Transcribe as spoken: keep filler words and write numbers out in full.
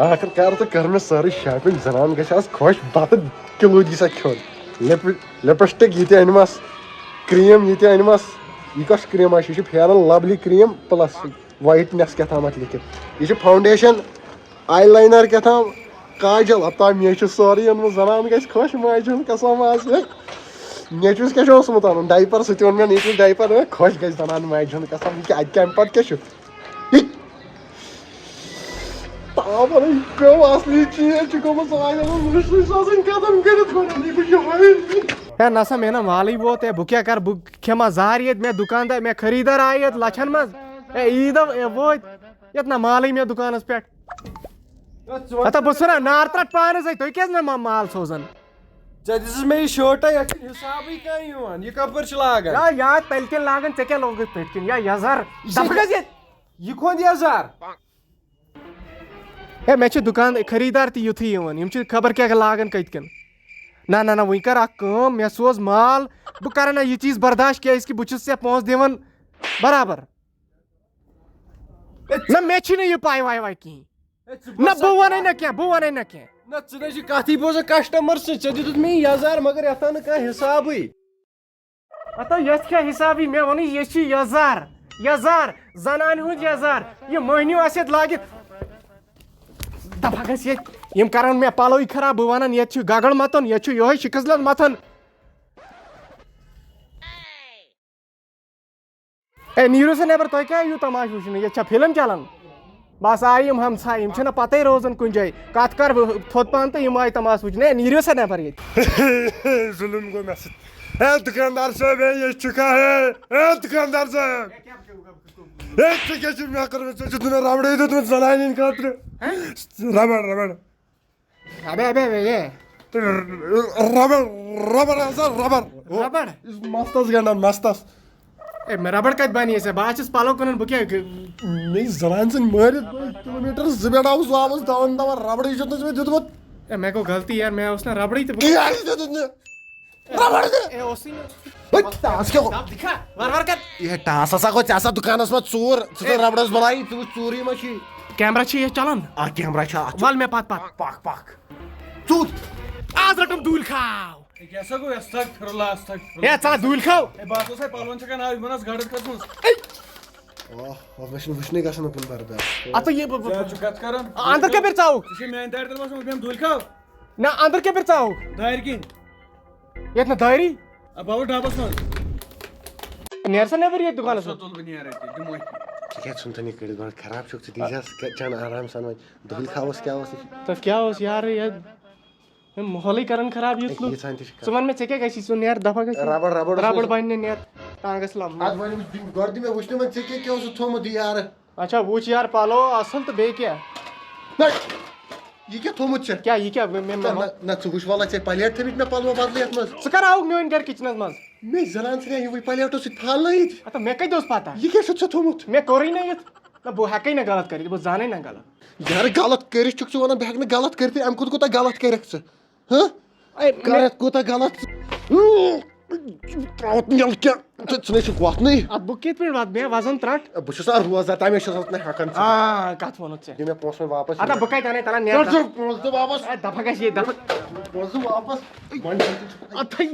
آخر کار تہٕ کٔر مےٚ سٲرٕے شاپنگ۔ زنان گژھِ آز خۄش، بتہٕ کِلوٗ دی سا کھیوٚن۔ لِپ لِپسٹک یہِ تہِ أنمس، کریم یہِ تہِ أنمس۔ یہِ کۄس کریم آسہِ؟ یہِ چھِ fair and lovely cream plus whiteness کیٛاہ تامَتھ لیکھِتھ۔ یہِ چھِ فاؤنڈیشن، آئی لائنر کیٛاہ تام، کاجل۔ ہتا مےٚ چھُ سورُے اوٚنمُت، زنان گژھِ خۄش، ماجہِ ہُنٛد قسم آز ہے۔ نیٚچوِس کیٛاہ چھُ اوسمُت اَنُن؟ ڈایپر، سُہ تہِ اوٚن مےٚ نیٚچوِس ڈایپر۔ ہے، خۄش گژھِ زنان ماجہِ ہُنٛد قسم، یہِ کیٛاہ، اَتہِ کَمہِ پتہٕ کیٛاہ چھُ؟ تاوَن پیوٚو اَصلی چیٖز چھُ گوٚمُت سانٮ۪ن وٕچھنٕے سۄ ٲسٕن ختم کٔرِتھ گۄڈٕ یہِ بہٕ یِہوٚے۔ ہے نسا مےٚ نا مالٕے ووت، ہے بہٕ کیٛاہ کَرٕ، بہٕ کھٮ۪مہٕ ہا زہر ییٚتہِ، مےٚ دُکاندار، مےٚ خریٖدار آیہِ یَتھ لَچھَن منٛز۔ ہے عیٖد اَو، ہے وٲتۍ یَتھ نا مالٕے مےٚ دُکانَس پٮ۪ٹھ۔ ہتا بہٕ ژھٕنہٕ نار ترٛٹھ پانَس اَتھِ، تُہۍ کیٛازِ نہ ما-، مال سوزان؟ ژےٚ دِژٕس مےٚ یہِ شٲٹا، یَتھ چھُنہٕ حِسابٕے کانٛہہ یِوان، یہِ کَپٲرۍ چھِ لاگان؟ یا، یا تَلہِ کِنۍ لاگان، ژےٚ کیٛاہ لوگُتھ پٔتۍ کِنۍ؟ یا یَزار، یہِ دَپھ گژھِ ییٚتہِ۔ یہِ کھوٚت یَزار۔ ہے، مےٚ چھِ دُکان خریٖدار تہِ یُتھُے یِوان، یِم چھِ خبر کیٛاہ لاگان کٔتۍ کِنۍ۔ نہ، نہ، نہ، وۄنۍ کَر اَکھ کٲم، مےٚ سوز مال، بہٕ کَرٕ نہ یہِ چیٖز برداش، کیٛازِکہِ بہٕ چھُس ژےٚ پونٛسہٕ دِوان برابر۔ نہ، مےٚ چھِنہٕ یہِ پَے وَے وَے کِہیٖنۍ۔ ہے، ژٕ نہ، بوز سا بہٕ وَنَے کَتھ۔ نہ کینٛہہ، بہٕ وَنَے نہ کینٛہہ۔ نہ، ژٕ نہ چھِ کَتھٕے بوزان، کسٹمر سٕنٛز۔ ژےٚ دیُتُتھ مےٚ یہِ یَزار، مگر یَتھ آو نہٕ کانٛہہ حِسابٕے۔ ہتا یَتھ کیٛاہ حِسابٕے؟ مےٚ ووٚنُے، یہِ چھُ یَزار، یَزار، زنانہِ ہُنٛد یَزار۔ یہِ مٔہنیوٗ آسہِ یَتھ لٲگِتھ۔ دَپان گژھِ ییٚتہِ، یِم کَرَن مےٚ پَلوٕے خراب۔ بہٕ وَنَن، ییٚتہِ چھُ گَگَر مَتُن، ییٚتہِ چھُ یِہوٚے شِکٕژلَن مَتھُن۔ ہے، نیٖرِو سا نٮ۪بر، تۄہہِ کیٛاہ یِیِو تماشہٕ وٕچھنہِ؟ ییٚتہِ چھا فِلم چلان؟ بس آیہِ یِم ہمساے، یِم چھِنہ پتہٕے روزان کُنہِ جایہِ۔ کتھ کر بہٕ تھوٚد پہن تہٕ یِم آیہِ تماشہٕ وٕچھنہِ۔ ہے، نیٖرِو سا نٮ۪بر ییٚتہِ۔ ظُلُم گوٚو مےٚ سۭتۍ۔ ہے، دُکاندار صٲب، ہے، ییٚتہِ چھُکھا؟ ہے، ہے، دُکاندار صٲب۔ ہے، ژےٚ کیٛاہ چھُکھ مےٚ کوٚرمُت؟ ژےٚ چھُتھ نہٕ مےٚ ربڑے دیُتمُت زنانہِ ہِنٛدِ خٲطرٕ۔ Rubber, rubber. ابے، ابے، ابے، اے۔ ربڑ، ربڑ ہسا، ربڑ۔ ربڑ؟ یُس مستس گنڈان، مستس۔ اے، مےٚ ربڑ کتہِ بنی ژےٚ؟ بہٕ ہا چھُس پلو کٕنان، بہٕ کیٛاہ گ-، مےٚ یہِ زنانہِ سۭتۍ مٲرِتھ، بہٕ کِلوٗ میٖٹر زٕ پٮ۪ٹھ آوُس واپس دَوان، دَپان، ربڑٕے چھُتھ نہٕ ژےٚ مےٚ دیُتمُت۔ اے، مےٚ گوٚو غلطی یار، مےٚ اوس نہٕ ربڑٕے تہٕ بہٕ کیٛاہ آسہِ ژےٚ دیُتمُت؟ Rubber the. اے، اوسُے نہٕ۔ ہے، ٹاس کیٛاہ گوٚو؟ دَب دِکھا، وارٕ وارٕ کر۔ ہے، ٹاس ہسا گوٚو ژےٚ آسان دُکانس منٛز ژوٗر، ژٕ تہٕ ربڑس بلاے، ژٕ وٕچھ ژوٗرٕے ما چھی۔ کیمرہ چھُ یہِ چلان؟ آ، کیمرہ چھُ، اَتھ چھُ۔ وَل مےٚ پتھ پتھ۔ پکھ، پکھ۔ ژوٗر۔ آز رٹم دوٗلۍ کھاو۔ ہے، کیٛاہ سا گوٚو؟ استغفر اللہ، استغفر اللہ۔ ہے، ژٕ ہا دوٗلۍ کھاو۔ ہے، بہٕ ہسا اوسَے پَلوَن چھَکان آب، یِمَن ٲس گَڑَر کھٔژمٕژ۔ اوہ، اوہ، مےٚ چھُنہٕ وٕچھنُے گژھان کُن برداش۔ اَتھ یہِ بہٕ، بہٕ، ژٕ حظ چھُکھ کَتھ کَران؟ اَندَر کیٛاہ پھِرِ ژاوُکھ؟ ژٕ چھُے میٛانہِ دارِ تَل باسان، بیٚہم دوٗلۍ کھاو۔ نہ، اَندَر کیٛاہ پھِرِ ژاوُکھ؟ دارِ کِنۍ۔ یَتھ نہٕ داری؟ آ، بہٕ ہاوٕ ڈَبَس منٛز۔ نیر سا نٮ۪بر ییٚتہِ دُکانَس منٛز۔ تُل بہٕ نیر اَتہِ، دِمو أتھۍ۔ ژٕ کیٛاہ ژھُن تَنہِ کٔڑِتھ گۄڈٕ خراب چھُکھ ژٕ، دی زَس کیٛاہ چَن آرام سان وۄنۍ۔ دوٗلۍ کھاوَس کیٛاہ اوس یہِ؟ تَتھ کیٛاہ اوس یارٕ یہِ؟ ہے، ماحولٕے کران خراب یُتھ ہے، لُکھ۔ ییٖژہن تہِ چھِ ژٕ وَن مےٚ، ژےٚ کیٛاہ گژھی؟ ژٕ نیر دَفعہ گژھِ۔ ربڑ، ربڑ اوس ربڑ مےٚ بَنہِ نہٕ نیر ٹانٛگَس لَمنہٕ۔ اَتھ وَنہِ وٕچھ، گۄڈٕ دِ مےٚ وٕچھنہٕ وۄنۍ ژےٚ کیٛاہ کیٛاہ اوسُتھ تھوٚمُت یہِ یارٕ۔ اچھا، وٕچھ یار، پَلو اَصٕل تہٕ بیٚیہِ کیٛاہ؟ نہ، یہِ کیٛاہ تھوٚمُت ژےٚ؟ کیٛاہ، یہِ کیٛاہ؟ مےٚ، مےٚ، نہ، مےٚ نہ، نہ، ژٕ وٕچھ وَلہٕ ژےٚ پَلیٹ تھٲومٕتۍ مےٚ پَلو بدلٕے یَتھ منٛز۔ ژٕ کَر آوُکھ میٛٲنۍ گَرِ کِچنَس منٛز؟ مےٚ زَنان ژٕ یِموٕے پَلیٹو سۭتۍ پھالنٲیِتھ۔ ہَتہ، مےٚ کَتہِ اوس پَتہ؟ یہِ کیٛاہ چھُتھ ژےٚ تھوٚمُت؟ مےٚ کوٚرُے نہ یُتھ۔ نہ، بہٕ ہٮ۪کَے نہٕ غلط کٔرِتھ، بہٕ زانَے نہ غلط۔ یارٕ، غلط کٔرِتھ چھُکھ ژٕ وَنان، بہٕ ہٮ۪کہٕ نہٕ غلط کٔرِتھٕے، اَمہِ کھۄتہٕ کوٗتاہ غلط کَرٮ۪کھ ژٕ؟ ہہ؟ اے، مےٚ کَرٮ۪کھ کوٗتاہ غلط ژٕ؟ ترٛاوَتھ نِل کیٛاہ؟ ژٕ، ژٕ نَے چھُکھ وَتھنٕے۔ اَتھ بہٕ کِتھ پٲٹھۍ وَتھ؟ مےٚ وَزَن ترٛٹھ۔ بہٕ چھُس آ روزدار، تَمے چھُس نہٕ ہٮ۪کان ژٕ۔ آ، کَتھ وَنُتھ ژےٚ؟ دِ مےٚ پونٛسہٕ وۄنۍ واپَس۔ اَدٕ بہٕ کَتہِ اَنَے تَران نیرٕ؟ ژٕ پونٛسہٕ دِ واپَس۔ اے، دَپھا گژھِ یہِ، دَپھا۔ پونٛسہٕ دِ واپَس۔ وۄنۍ چھُ اَتھَے۔